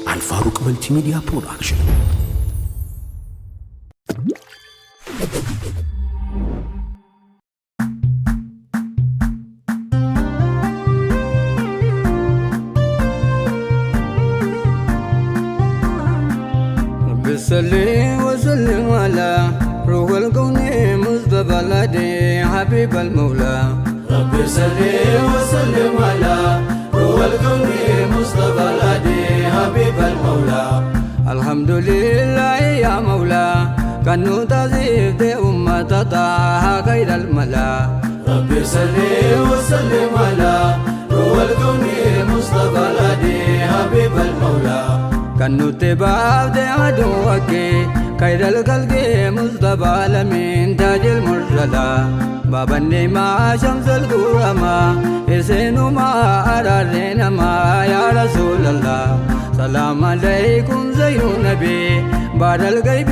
Al-Faruq Multimedia Production. رب صل وسلم على روح الكون مصطفى الهادي حبيب المولى. رب صل وسلم على روح الكون مصطفى الهادي حبيب المولى. الحمد لله يا مولى كنو تزيد أمة طه خير الملا. رب صل وسلم على روح الكون مصطفى الهادي حبيب المولى. كنو تباب عدوك خير الخلق مصطفى لمن تاج المرسلا. باب النما شمس القرما إسنما أرارنا ما يا رسول الله. سلام عليكم زين النبي بعد الغيب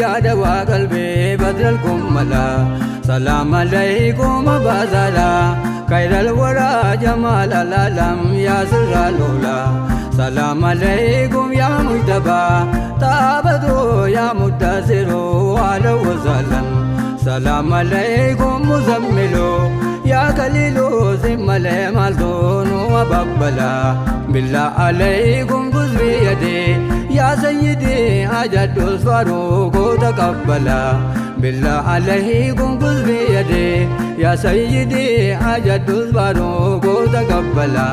يا دواء قلبي بدر الكملا. سلام عليكم أبا زرا خير الورى جمال العالم يا سر الأولى. سلام عليكم يا مجتبى تابدو يا مدثر أهلا وسهلا. سلام عليكم مزمل يا خليل ثم مالدون وببلا. بالله عليكم خذ بيدي يا سيدي أجد الفاروق تقبلا. بالله عليكم خذ بيدي يا سيدي أجد الفاروق تقبلا.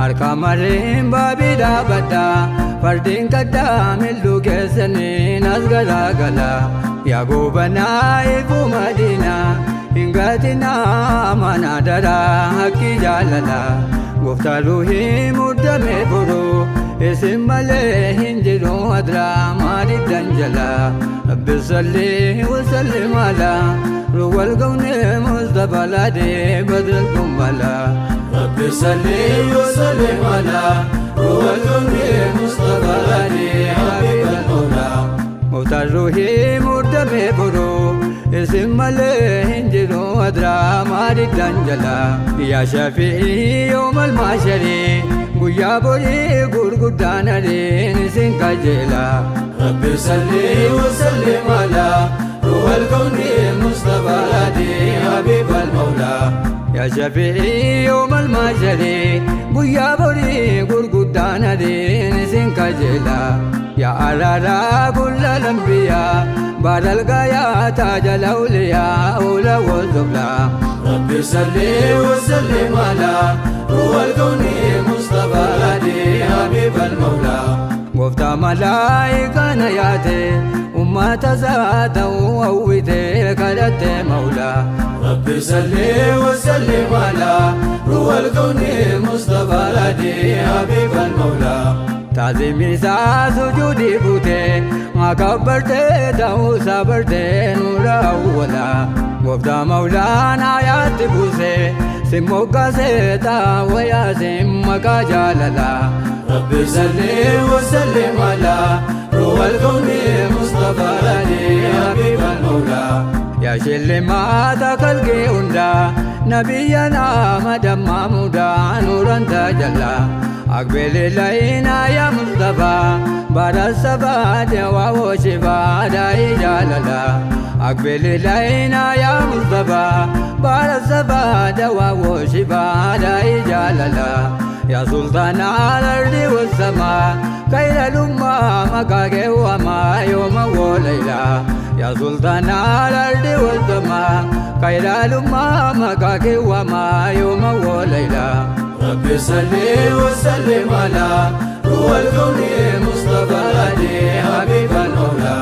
Harka mareen baabii dhaabadha fardeen kaddaa milluu keessaniin as garaagala. Yaa goobanaa ifuu madiinaa hin gatinaa mana daraa haqqi jaalala. Gooftaa ruuhii muddamee furuu isin malee hin jiru adraa maadiddan jala. Rabbi salli wasallim alaa ruwal gawne Mustafa laadee badral kummala. رب صل وسلم على روح الكون مصطفى الهادي حبيب المولى. Gooftaan ruuhii muddamee furuu isin malee hin jiru adraa maadiddan jala. Yaa shafi'ii yoomal maasharii guyyaa borii gurguddaan ariin isin qajeela. رب صل وسلم على روح الكون مصطفى الهادي حبيب المولى. Yaa shafi'ii yoomal maasharii guyyaa borii gurguddaan ariin isin qajeela. Yaa araaraa kulla lambiyaa baadal gaayaa taajal awliyaa ula wazubla. رب صل وسلم على روح الكون مصطفى الهادي حبيب المولى. Gooftaa malaayikaa na yaate ummata isaa ta'uu hawwite kadhatte mawlaa. رب صل وسلم على روح الكون مصطفى الهادي حبيب المولى. Taazimni isaa sujuudii buute makabbartee ta'uu isaa bartee nuura awwalaa. Gooftaa mawlaan ayaatti buuse si moggaasee taa'u yaasin maqaa jaalalaa. رب صل وسلم على روح الكون مصطفى الهادي حبيب المولى. Yaa shillimaata kalqii hundaa nabiyyanaa madammaa mudaa nuuran tajallaa. Aqbili laynaa yaa Mustafaa bara sabaa dawaa woshifaa daa'ii jaalalaa. Aqbili laynaa yaa Mustafaa bara sabaa dawaa woshifaa daa'ii jaalalaa. Yaa sultaana al-ardi was-samaa khayra lummaa maqaa keewwamaa yooma woolayla. Yaa sultaana al-ardi was-samaa khayra lummaa maqaa keewwamaa yooma woolayla. رب صل وسلم على روح الكون مصطفى الهادي حبيب المولى.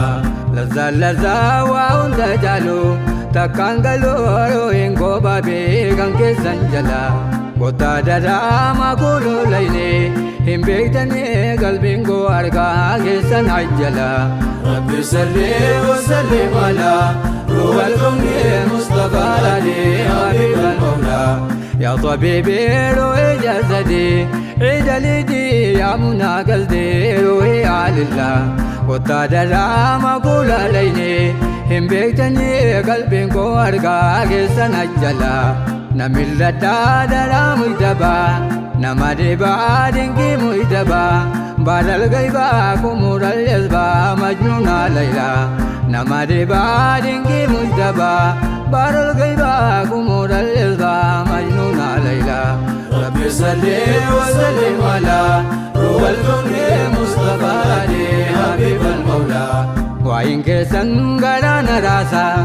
Lazaa lazaa waa hunda jaalu takkaan galoo hin gobaabee kan keessan jala. Gotaa daraa makuluu layne hin beektanii qalbiin koo harkaa keessan ajjala. رب صل وسلم على روح الكون مصطفى الهادي حبيب المولى. يا طبيبي روحي جسدي عيد لدي يا منى قلبي روحي على الله. Kottaa daraama kuulaalayne hin beektanii qalbiin koo argaa keessan ajjala. Namilladhaa daraa muydabaa nama dhibaa dinqii muydabaa baadal gaybaa kumural jazbaa majnuunaa laylaa. Nama dhibaa dinqii muydabaa baadal gaybaa kumural jazbaa majnuunaa laylaa. رب صل وسلم على روح الكون مصطفى علي حبيب المولى. Waa'in keessan galaana raasaa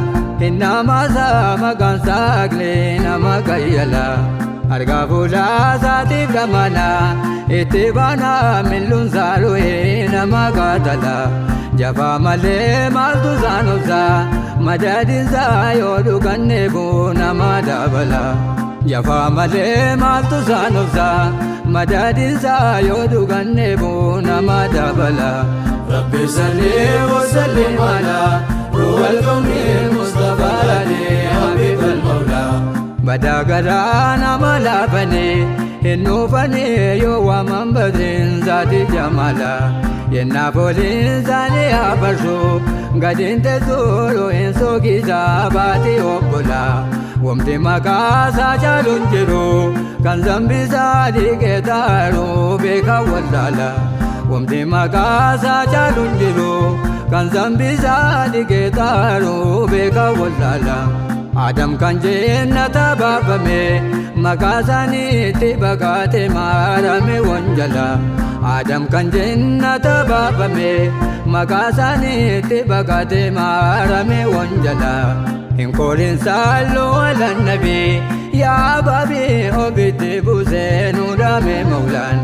hinnamaasaa maqaan saaqlee nama qayyala. Argaa fuulaa saatiif dhamana itti baanaa milluun saalu'ee nama qaatala. Jafaa malee maaltu isaan obsaa madaadiinsaa yoo dhuganne nama dabala. Jafaa malee maaltu isaan obsaa madaadiinsaa yoo dhuganne nama dabala. رب صل وسلم على روح الكون مصطفى علي حبيب المولى. Badaa garaa nama laafanii hin nuufanii yoo waaman badriin zaati jamala. Yennaa fooliin isaanii afarsu gadiin teessoo hin sookisaa baatii obbola. Wamti maqaa isaa caalu hin jiru kan zambisaa dhiqee taaru beekaa wallaala. Wamti maqaa isaa caalu hin jiru kan zambisaa dhiqee taaru beekaa wallaala. Adam kan jennata baafame maqaa isaaniitti baqaate maarame wanjala. Adam kan jennata baafame maqaa isaaniitti baqaate maarame wanjala. Hin kooliin salluu ala nabii yaa baabii ofitti buusee nuudhame maulaan.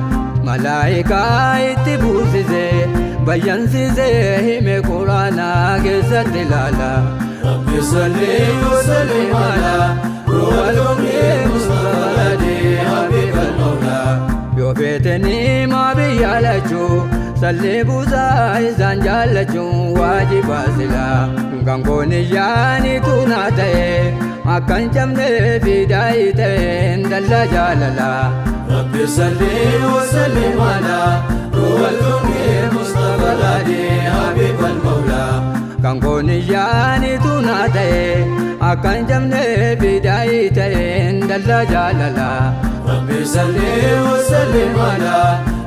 Malaayikaa itti buusisee bayyansiisee hime quraanaa keessatti ilaala. رب صل وسلم على روح الكون مصطفى علي حبيب المولى. Yoo feetanii maa biyya lachuu sallee buusaa isaan jaallachuu waajibaa silaa. Kan koon iyyaanitu naa ta'e akkan cabnee fi daa'ii ta'een dallaa jaalalaa. رب صل وسلم على روح الكون مصطفى علي حبيب المولى. Kan koon iyyaanitu naa ta'e akkan cabnee fi daa'ii ta'een dallaa jaalalaa. رب صل وسلم على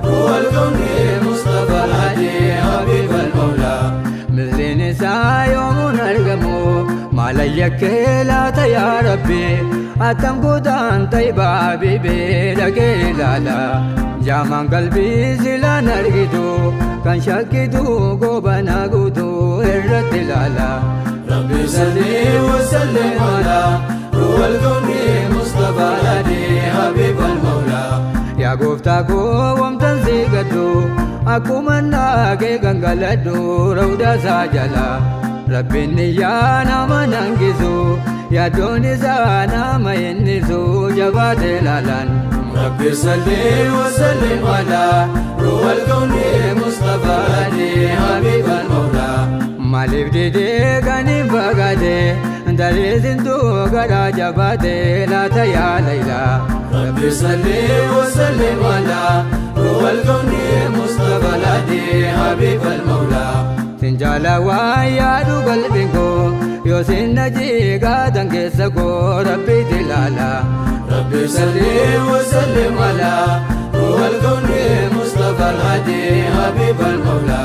روح الكون مصطفى علي حبيب المولى. Misliin isaa yoomuun argamu maalayya kee laata yaa Rabbi attam guutaan taibaa habiibee dhagee ilaala. Jaamaan qalbii silaan argitu kan shakkitu gobanaa guutuu irratti ilaala. رب صل وسلم على روح الكون مصطفى علي حبيب المولى. Yaa gooftaa koo wamtan si gaddu akkuma naagee gangaladhu rawdaa isaa jala. Rabbiin yaa nama nangisu yaaddoon isaa nama innisu jabaate ilaalan. رب صل وسلم على روح الكون مصطفى علي حبيب المولى. Maaliif didee kan hin fagaate daleessintuu garaa jabaate laata yaa Laylaa. رب صل وسلم على روح الكون مصطفى الهادي حبيب المولى. Sinjaala waan yaadu qalbiin koo yoo sinna jigaatan keessa koo rabbiitti ilaala. رب صل وسلم على روح الكون مصطفى الهادي حبيب المولى.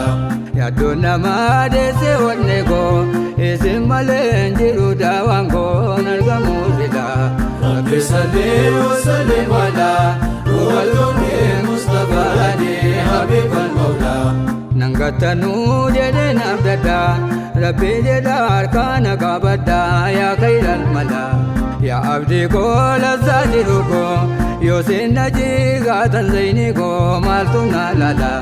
Yaaddoon namaa deessee wanne koo isin malee hin jiru daawaan koo argamu sila. رب صل وسلم على روح الكون مصطفى الهادي حبيب المولى. Nangattanuu jedhee naaf daddaa rabbii jedha harkaana qabaddaa yaa khayral malaa. Yaa abdii koo lazzaa jiru koo yoo sinna jigaatan zayni koo maaltu na lala.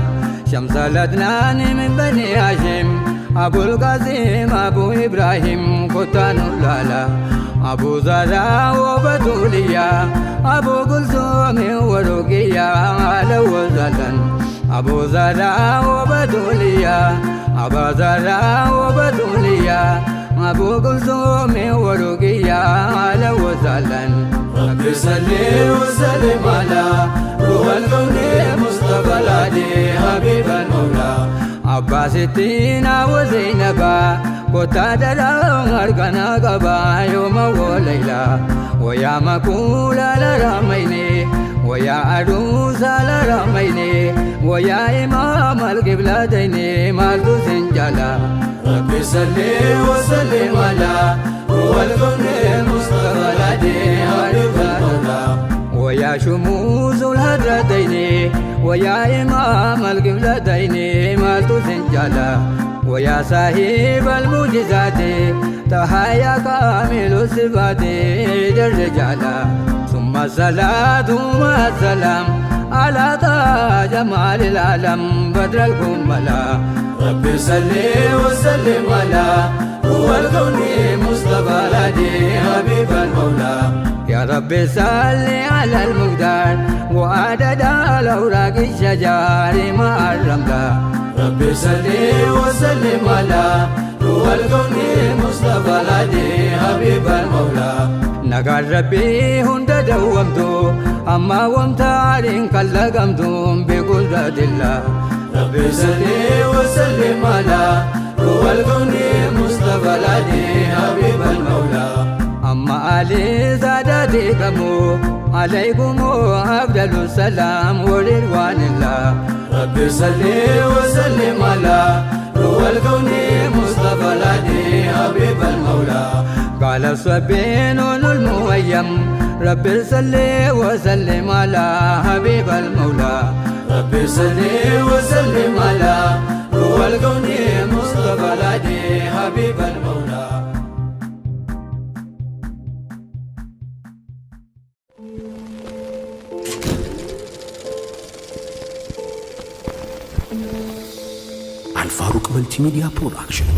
Shamsalatnaan min bani Hashim Abul Qasim Abu Ibrahim kottaa nu lala. Abu Zaraa Obatuliyaa Abu Kulsuumi Waruqiyaa haala wasalan. Abu Zaraa Obatuliyaa Aba Zaraa Obatuliyaa Abu Kulsuumi Waruqiyaa haala wasalan. رب صل وسلم على روح الكون مصطفى الهادي حبيب المولى. Abu Abbaa sittiinaa wazainabaa kottaa daraa harkanaa qabaa yooma walaylaa wayaa makuula laramayne wayaa aduusa laramayne wayaa imaam alqiblatayne maaltu sin jala. ربي صلي وسلم على هو الكون المصطفى الهادي حبيب المولى. ويا شموس الهدرتين ويا إمام القبلتين مالت سنجالا ويا صاحب المعجزات تحيا كامل الصفات الرجالا ثم الصلاة مع السلام على جمال العالم بدر الكملا. ربي صلي وسلم على هو الكون مصطفى الهادي حبيب المولى. يا رب صل على المقدار وعدد الأوراق الشجار مع الرملة. ربي صلي وسلم على هو الكون مصطفى الهادي حبيب المولى. Nagaan Rabbii hunda dawwamtu amma wamtaariin kallaqamtuun biqudratillaa. ربي صلي وسلم على هو الكون مصطفى الهادي حبيب المولى. Amma alii saadatii kamuu alaykum afdalu salaam waridwaanillah. ربي صلي وسلم على هو الكون مصطفى الهادي حبيب المولى. قال الصبين المهيم ربي صلي وسلم على حبيب المولى. ربي صلي وسلم على هو الكون مصطفى الهادي حبيب المولى. Al Faruq Multimedia Production.